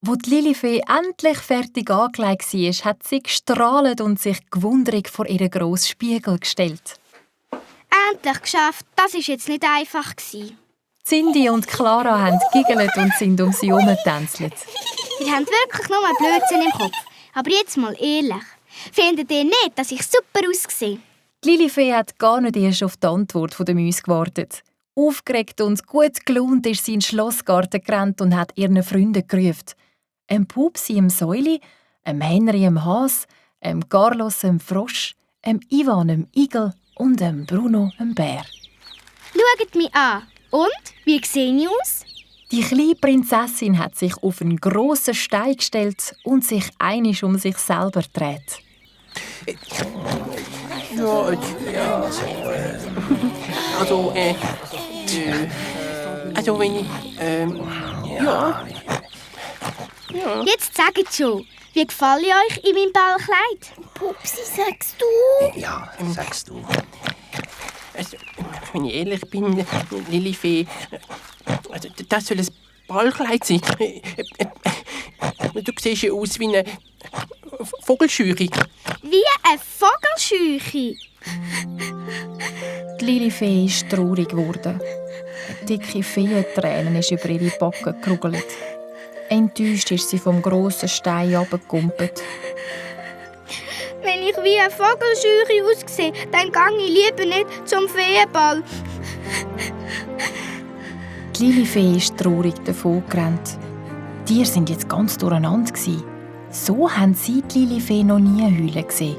Wo die Lilifee endlich fertig angelegt war, hat sie gestrahlt und sich gewundrig vor ihren grossen Spiegel gestellt. Endlich geschafft, das war jetzt nicht einfach. Cindy und Clara haben giggelt und sind um sie herumgetänzelt. Ihr habt wirklich nur einen Blödsinn im Kopf. Aber jetzt mal ehrlich. Findet ihr nicht, dass ich super aussehe? Die Lilifee hat gar nicht erst auf die Antwort der Mäuse gewartet. Aufgeregt und gut gelaunt ist sie in den Schlossgarten gerannt und hat ihren Freunden gerufen. Pupsi Säuli, Henry Has, Carlos Frosch, Ivan Igel und Bruno Bär. Schaut mich an. Und? Wie sehe ich aus? Die kleine Prinzessin hat sich auf einen grossen Stein gestellt und sich einisch um sich selber gedreht. Also wenn ich, Jetzt sagt schon, wie gefällt euch in meinem Ballkleid? Pupsi, sagst du? Ja, sagst du. also, wenn ich ehrlich bin, Lilifee, also das soll ein Ballkleid sein. Du siehst ja aus wie eine Vogelscheuche. Wie eine Vogelscheuche. Die Lilifee ist traurig geworden. Dicke Feentränen ist über ihre Backen gerugelt. Enttäuscht ist sie vom grossen Stein runtergekumpelt. Wenn ich wie eine Vogelscheuche aussehe, dann gehe ich lieber nicht zum Feenball. Die Lilifee ist traurig davongerannt. Die Tiere waren jetzt ganz durcheinander. So haben sie die Lilifee noch nie heulen gesehen.